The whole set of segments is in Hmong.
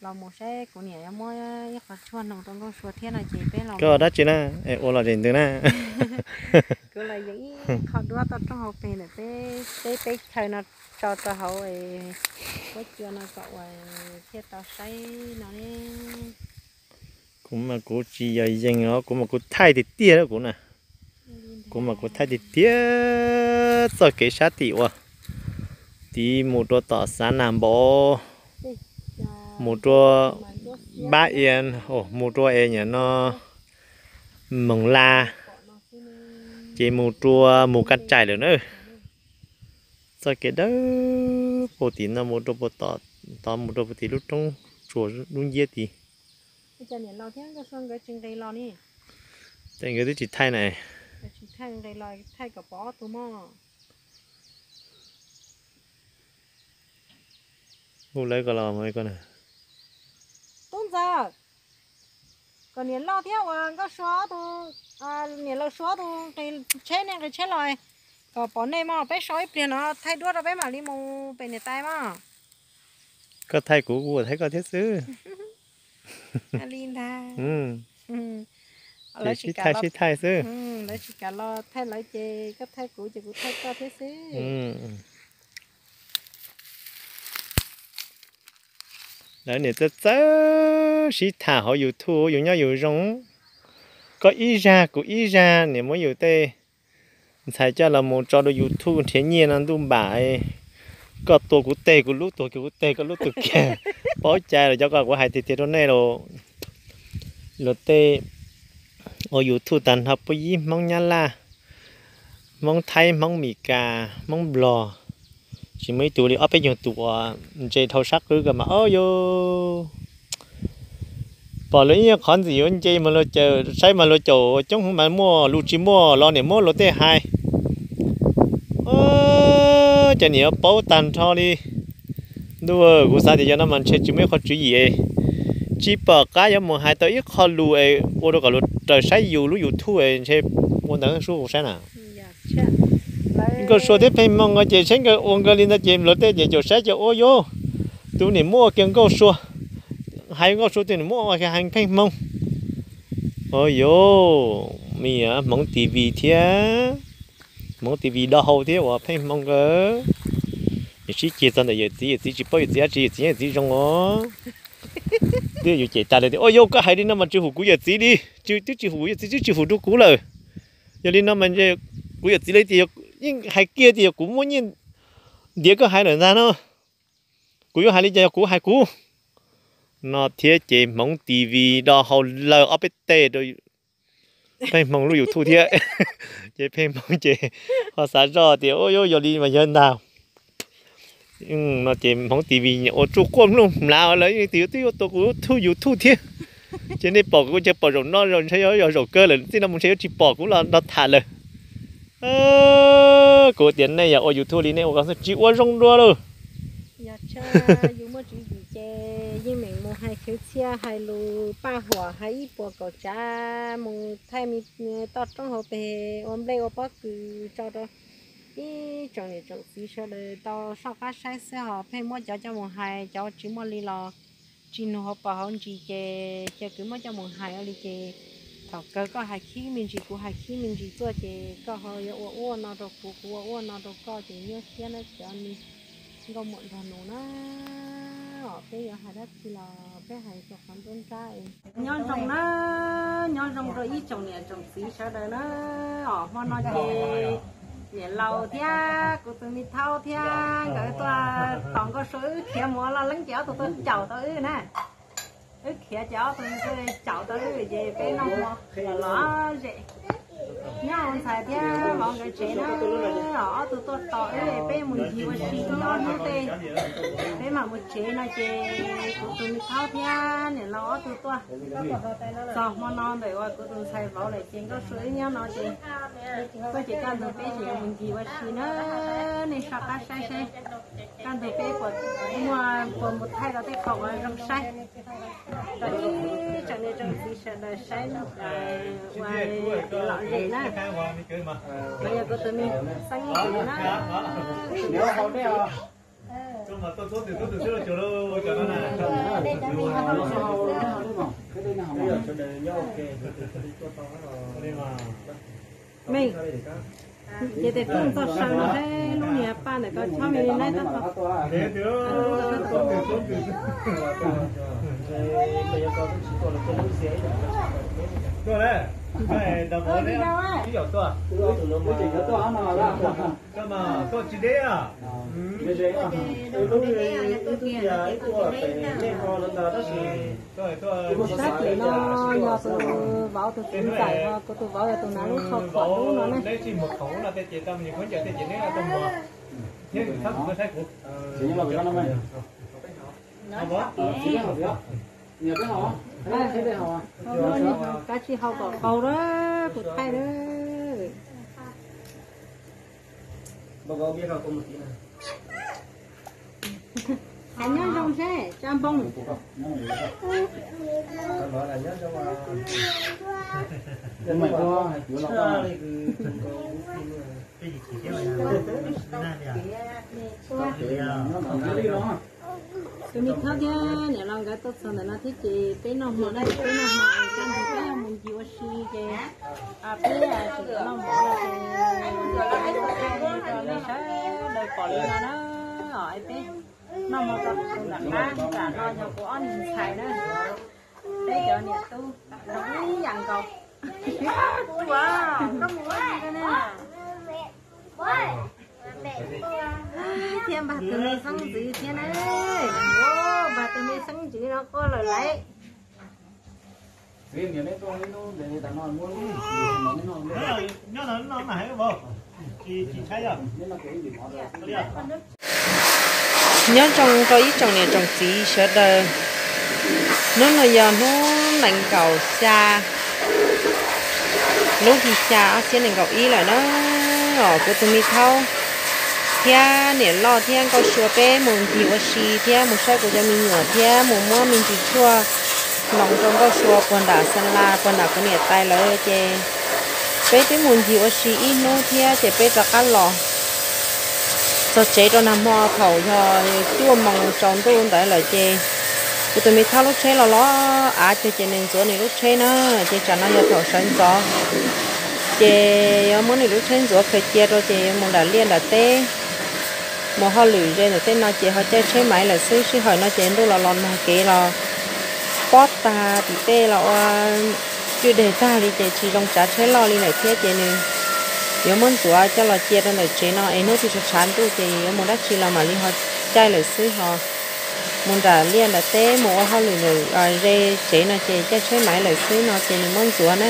Los mus saib kuv niam yuav muab ib qho tshuaj noog rau Nkauj Sua thiab no ces peb los. Koj ua dab tsi na? Es ua los zem ntws na. Kuv los yeem ib qho duab toj roob hauv pes ntawm peb, peb teb chaws no tso rau hauv es huab cua no kom uas thiaj tau saib no ne. Kuv mas kuv tsis yog yees os, kuv mas kuv thaij tiag tiag kuv na. Kuv mas kuv thaij tiag tiag txoj kev sab tim uas tiv mus rau tom Xav Nas Npaum, mus rau Pab Ias, mus rau es nyiam no Moos Las, ces mus rau Mus Kab Tsaim lawm na. Txoj kev dawb paug tim no mus rau puag tom, tod mus rau puag tim lub roob tsuas lub nciab tid. Ces nkawd twb tsis thaij na. Hu lawv ko los. Tub Ntxawm, kom niam loj thiab uas Nkauj Sua tus, niam laus Sua tus nqis tsheb, nej nqis tsheb los, kom pom nej mog, peb so ib pliag no thaij duab rau peb mam li mus pem niam tais mog. Koj thaij kuv, kuv thaij koj thiab xwb. Li ntag. Lawv sib thaij sib thaij xwb. Lawv tsis kam los thaij lawv ces koj thaij kuv ces kuv thaij koj thiab xwb. Lawv niam txawj txawj sib tham hauv YouTube, yus nyob yus zoo, koj ib zaj kuv ib zaj, niam muab yus tej ntxhais coj los mus tso rau YouTube nrhiav nyiaj no ntuj npam. Koj tua kuv teg, kuv lub tus kiag, kuv teg koj lub tus kiag. Paub cai los cov ko kuv hais tiag tiag rau nej los, luag tej ua YouTube tag nrho puab yib Hmoob Nyab Laj, Hmoob Thaib, Hmoob Mes Kas, Hmoob Nplog, tsis muaj ib tug li ob peb nyuag tus uas ntse dhau sab qwb ko mas. Ob yus pom luag ib nyuag qhov ntxim yuav nce mas luag caum, saib mas luag caum coob mas muaj, lus tsis muaj los niam muab luag tej hais. Ces niam yuav paub tag nrho li. Ntuj, kuv xav tias yog no mas ntshe tsis muaj ib qho tswv yim, tsis pom qab yuav mus hais tau ib qho lus es ua rau kom luag raws saib yus lub YouTube es ntshe ua ntawd suab kuv saib na. Nkauj Sua thiab Pheej Hmoo no ces saib nkawd ua nkawd li ntawd ces luag tej ces caum saib ces ua yus, tus niam muab ua kiag Nkauj Sua, hais Nkauj Sua tus niam muab ua kiag hais Pheej Hmoo. Ua yus, me Hmoov TV thiab, Hmoov TV do hau thiab uas Pheej Hmoo nkawd, nws sib ceg txog ntawm yawm txiv, yawm txiv tsis paub yawm txiv dab tsi, yawm txiv nyob yawm txiv zoo os. Twb yus cem tas lawm tias, ua yus, koj hais li no mas tsis hum kuv yawm txiv li, twb tsis hum kuv yawm txiv, twb tsis hum rau kuv lawm. Yog li no mas kuv yawm txiv li tias yeej hais kiag tias yog kuv muaj nyiaj ntiav koj hais lawm ntag no, kuv yuav hais li cas yog kuv hais kuv no thiab ces Hmoov TV do hau lawm ob peb teg rau Pheej Hmoo lub YouTube thiab. Ces Pheej Hmoo ces ho xav zoj tias, ua yus, yog li mas yog ntag no ces Hmoov TV ua tsuj quaj nplooj mlav lawm, twb yuav tua kuv YouTube thiab. Ces nej pom kuv cia pom zaum no, zaum ntshe yog zaum kawg lawm, txij no mus ntshe yuav tsis pom kuv los nrog tham lawm. Kuv tias nej yog ua YouTube li nej ua ko tsis ua zoo dua lauj. Yog tshaj yus muaj tswv yim ces yeej meem mus hais khwv txhiaj, hais lus paj huam, hais ib puas kaum tsav, mus thaij me toj roob hauv pes, ua nplej ua pob kws tso rau ib tsoom niam tsoom txiv sawv daws tau soj qab saib xwb, ho pheej muab cov coj mus hais, cov tsis muaj li los tsis nug hauv paus hauv ntsis ces cia kuv muab coj mus hais ua li ces thaum kawg koj hais khib me ntsis kuv hais khib me ntsis tuaj ces koj ho yuav ua ua no rau kuv, kuv ua ua no rau koj ces nyuaj siab na cov me nkauj muam nraug nus na. Os, peb yuav hais dab tsi los peb hais rau qhov nruab nrab. Nyob zoo na, nyob zoo rau ib tsoom niam tsoom txiv sawv daws na. Os, hmo no ces niam laus thiab kuv tus me thaub thiab nkawd tuaj tos Nkauj Sua wb khiav mus ua loj leeb ces ob tug tuaj caum tau wb na. Wb khiav ces ob tug tuaj caum tau wb ces peb noj hmo los zem. Nyob ntxhais thiab vauv nkawd tsev na, ob tug tuaj tos wb peb mus ncig ua si ob hnub tej, peb mam mus tsev no ces kuv tus me thaub thiab niam laus ob tug tuaj txog hmo no ntawm uas kuv tus ntxhais vauv lawm ces Nkauj Sua wb nyob no ces tuaj ces kaj ntug peb tseem yuav mus ncig ua si na. Nej soj qab saib seb kaj ntug peb puas muaj, puas mus thaij tau tej qhov uas zoo saib rau ib tsoom niam tsoom txiv sawv daws saib ua kev lom zem na. Los yog kuv tus me xeeb ntxwv na, tus me xeeb ntxwv. Mej, ces tes tuaj txog saw no thiab lub niag paj ntawm ko chob me li laib tab tom. Tab sis no yog tus vauv tus txiv ntxawm no, kuv tus vauv yog tus hnav lub tsho khuam dub no ne. Kav tsij hau kom qaug lawm, kuv thaij lawm. Hais nyob zoo seb, tsa npoo. Tus me thaub thiab niam laus nkawd tuaj txog ntawm no thiab ces peb noj hmo na, peb noj hmo es kaj ntug peb mus ncig ua si ces peb tseem noj hmo no ces nej sawv daws pom li no na. Peb noj hmo rau tus nram qab, nram no yog kuv ob niag ntxhais na, peb cov niam tub ib yam nkaus. Thiab npag tus me xeeb ntxwv thiab na, npag tus me xeeb ntxwv no quaj lawm lauj. Nyob zoo rau ib tsoom niam tsoom txiv sawv daws, hnub no yog hnub nees nkaum xya lub hli xya ob txhiab nees nkaum ib lawm na. Os, kuv tus me thaub thiab niam loj thiab nkauj sua peb mus ncig ua si thiab mus saib kuv cov me nyuam thiab mus muab me ntsis tshuaj hloov rau nkauj sua puag nram xa la puag nram kuv niam tais lawv ces peb twb mus ncig ua si ib hnub thiab ces peb rov qab los txog tsev rau nag hmo thaum yog cuaj moos tsaus ntuj ntawd lawm ces kuv tus me thaub lub tsheb los los av ces nws ntxuav nws lub tsheb na, ces tsam no yog thaum sawv ntxov ces yuav muab nws lub tsheb ntxuav khaws cia rau ces yuav mus nram liaj nram teb, mus hauj lwm ze ntawm tej no ces ho caij tsheb maiv lawm xwb. Sij hawm no ces ntuj los los nag kev los pob tag tim tej los ua cwj deg tag li ces tsis zoo tsav tsheb loj li lawm thiab ces nws yuav muab ntxuav coj los cia rau ntawm tsev no es hnub twg tshav tshav ntuj ces yuav mus dab tsi los mam li ho caij lawm xwb ho mus nram liaj nram teb mus ua hauj lwm ntawm ze tsev no ces caij tsheb maiv lawm xwb no ces nws muab ntxuav na.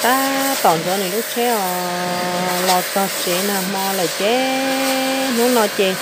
Tab tom ntxuav nws lub tsheb os los txog tsev nag hmo lawm ces hnub no ces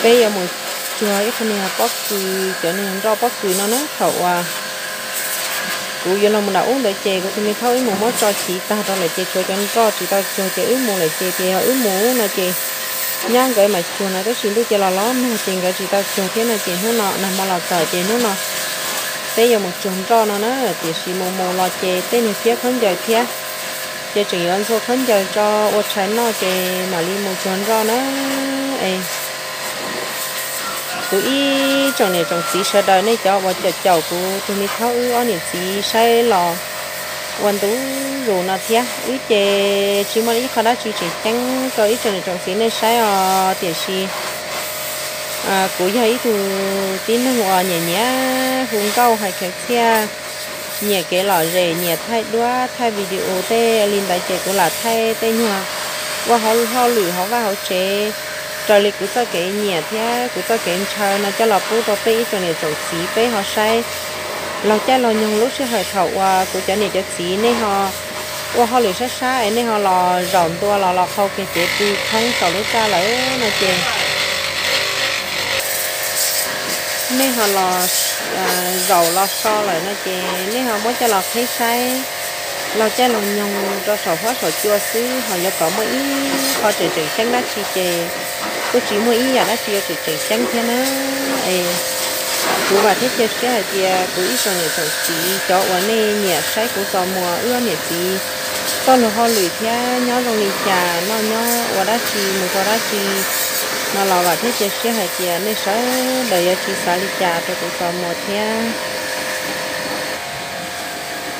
peb yuav mus cuag ib qho niag pob kws, cov niag nroj pob kws no na. Thaum uas kuv yuav los mus nram ub ntawd ces kuv tus me thaub wb mus muab tso chiv tag rau lawm ces tshuav cov nroj tsis tau cuag ces wb mus lawm ces tias yog wb mus no ces nyab nkawd mam cuag no tab sis ntuj ces los los nag ces nkawd tsis tau cuag thiab no ces hnub no nag hmo los txog ces hnub no peb yuav mus cuag nroj no na. Tiam sis mus mus los ces tej niag phiab khaub ncaws thiab ces tseem yuav ntxhua khaub ncaws tso ua tshais noj ces mam li mus cuag nroj na. Es kuv ib tsoom niam tsoom txiv sawv daws nej cov uas caum caum kuv tus me thaub wb ob niam txiv saib los ua ntu zus no thiab wb ces tsis muaj ib qho dab tsi tseem ceeb rau ib tsoom niam tsoom txiv nej saib os. Tiam sis kuv yog ib tug tib neeg uas nyiam nyiam hu nkauj hais khwv txhiaj, nyiam kev lom zem, nyiam thaij duab thaij video tej li ntawd ces kuv lam thaij tej nyuag ua hauj lwm hauv vaj hauv tsev raws li kuv txoj kev nyiam thiab kuv txoj kev ntshaw no coj los pub rau peb ib tsoom niam tsoom txiv peb ho saib. Laug caij laug nyoog lub sij hawm thaum uas kuv cov niam cov txiv nej ho ua hauj lwm sab sab es nej ho los zaum ntua los los qhau kiag cev pw thoob saum lub txaj lawm no ces nej ho los zaum los so lawm no ces nej ho muab coj los qhib saib laug caij laug nyoog rau saum huab saum cua xwb ho yuav kom muaj ib qho tseem tseem ceeb dab tsi ces kuj tsis muaj ib yam dab tsi yuav tseem tseem ceeb thiab na. Es kuv vam thiab cia siab hais tias kuv ib tsoom niam tsoom txiv cov uas nej nyiam saib kuv txos muag wb niam txiv txoj lus hauj lwm thiab nyob zoo li cas noj nyob ua dab tsi mus rau dab tsi No los vam thiab cia siab hais tias nej sawv daws yuav tsis xav li cas rau kuv txoj muag thiab.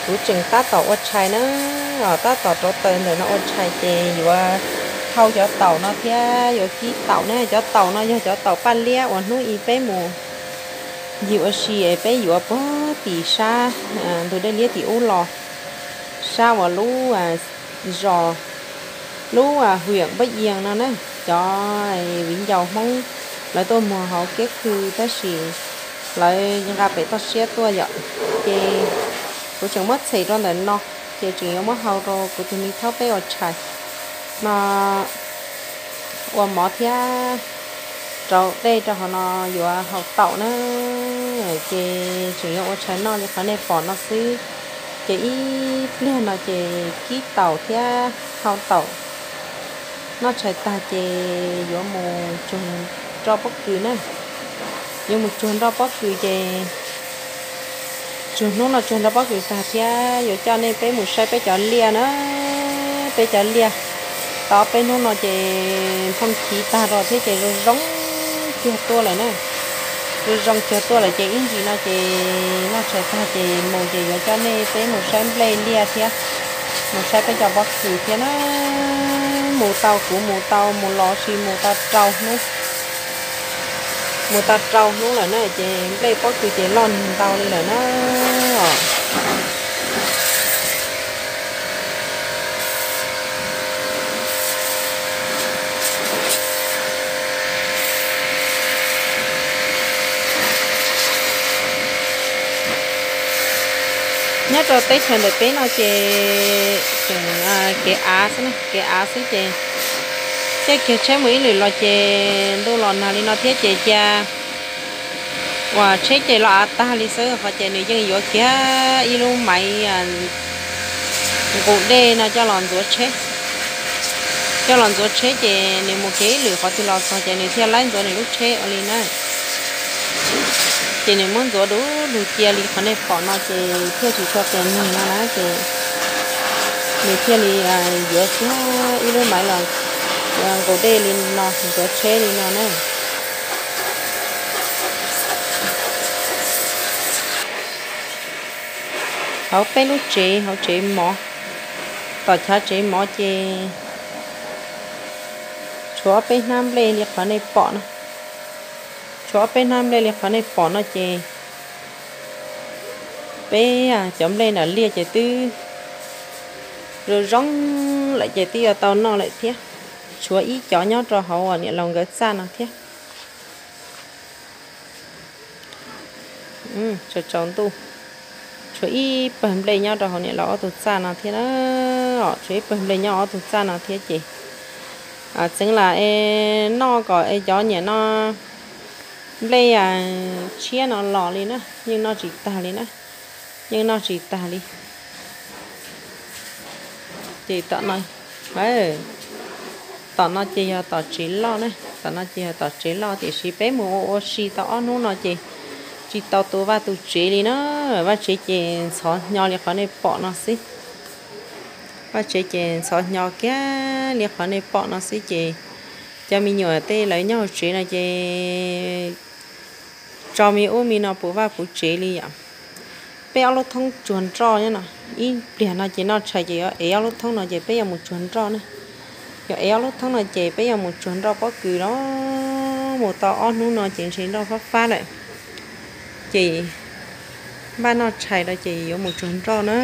Kuv tseem tab tom ua tshais na, tab tom rauv taws ntawm no ua tshais ces yuav thau cov taum no thiab yuav kib taum na. Cov taum no yog cov taum paj liab uas hnub ib peb mus ncig ua si es peb yuav puag tim sab ntug dej liab tim ub los, sab uas lub zos, lub hwm Npab Yees no na, cov viv ncaus Hmoob lawv tuaj muag hauv kiab khw tab sis lawv nqa pem toj siab tuaj yom. Ces kuv tseem muab txhem rau ntawm no, ces tseem yuav muab hau rau kuv tus me thaub peb ua tshais no, ua mov thiab rauv dej rau hauv no yuav hau taum na. Ces tseem yuav ua tshais noj li qhov nej pom no xwb. Ces ib pliag no ces kib taum thiab hau taum noj tshais tag ces yuav mus tsuag nroj pob kws na. Yuav mus tsuag nroj pob kws ces tsuag hnub no tsuag nroj pob kws tag thiab yuav coj nej peb mus saib peb cov liaj na. Peb cov liaj tau peb hnub no ces thooj chiv tag rau thiab ces zoo zoo cuag tuaj lawm na. Zoo zoo cuag tuaj lawm ces ib ntsis no ces noj tshais tag ces mus ces yuav coj nej peb mus saib nplej liaj thiab, mus saib peb cov pob kws thiab na. Mus tau, kuv mus tau mus los sis mus tau rau hnub, mus tau rau hnub lawm na ces nplej pob kws ces loj ntau li lawm na. Nyob rau teb chaws ntawm peb no ces tseem kev av xwb, kev av xwb ces caij kiag tsheb mus ib lwm los ces ntuj los nag li no thiab ces cia uas tsheb ces los av tag li xwb qhov ces nws yeej yuav kiag ib lub maiv nqus dej no coj los ntxuav tsheb. Coj los ntxuav tsheb ces nws mus kiag ib lwm qhov twg los txog ces nws thiaj laib ntxuav nws lub tsheb ua li na. Ces nws muab ntxuav du lug cia li qhov nej pom no ces thiaj tsis tshua qias neeg no na ces nws thiaj li yuav kiag ib lub maiv los nqus dej li no ntxuav tsheb li no na. Hauv peb lub tsev, hauv tsev mov, tom chav tsev mov ces tshuav ob peb hnab nplej li qhov nej pom no. Tshuav ob peb hnab nplej li qhov nej pom no ces peb cov nplej nram liaj ces twb zoo zoo lawm ces twb yuav tau noj lawm thiab. Tshuav ib cov nyob rau hauv niam laus nkawd txaj no thiab. Tsaus ntuj, tshuav ib pawg nplej nyob rau hauv niam laus ob tug txaj no thiab na. Tshuav ib pawg nplej nyob ob tug txaj no thiab ces txeev lam es noj kom es cov niam no nplej tshiab no los li na, yeej noj tsis tag li na, yeej noj tsis tag li. Ces tom no, tom no ces yog tom tsev loj na, tom no ces yog tom tsev loj tiam sis peb mus ua ua si tau ob hnub no ces tsis tau tu vaj tu tsev li na. Vaj tsev ces ntxhov hnyo li qhov nej pom no xwb. Vaj tsev ces ntxhov hnyo kiag li qhov nej pom no xwb ces cov me nyuam tej lawv nyob hauv tsev no ces tso me ub me no puv vaj puv tsev li yom. Peb ob lub thoob tsuag nroj nyob no, ib pliag no ces noj tshais ces yuav ev ob lub thoob no ces peb yuav mus tsuag nroj na. Yuav ev ob lub thoob no ces peb yuav mus tsuag nroj pob kws los mus tau ob hnub no ces ntshe nroj fab fab lawm. Ces npaj noj tshais rau ces yuav mus tsuag nroj na.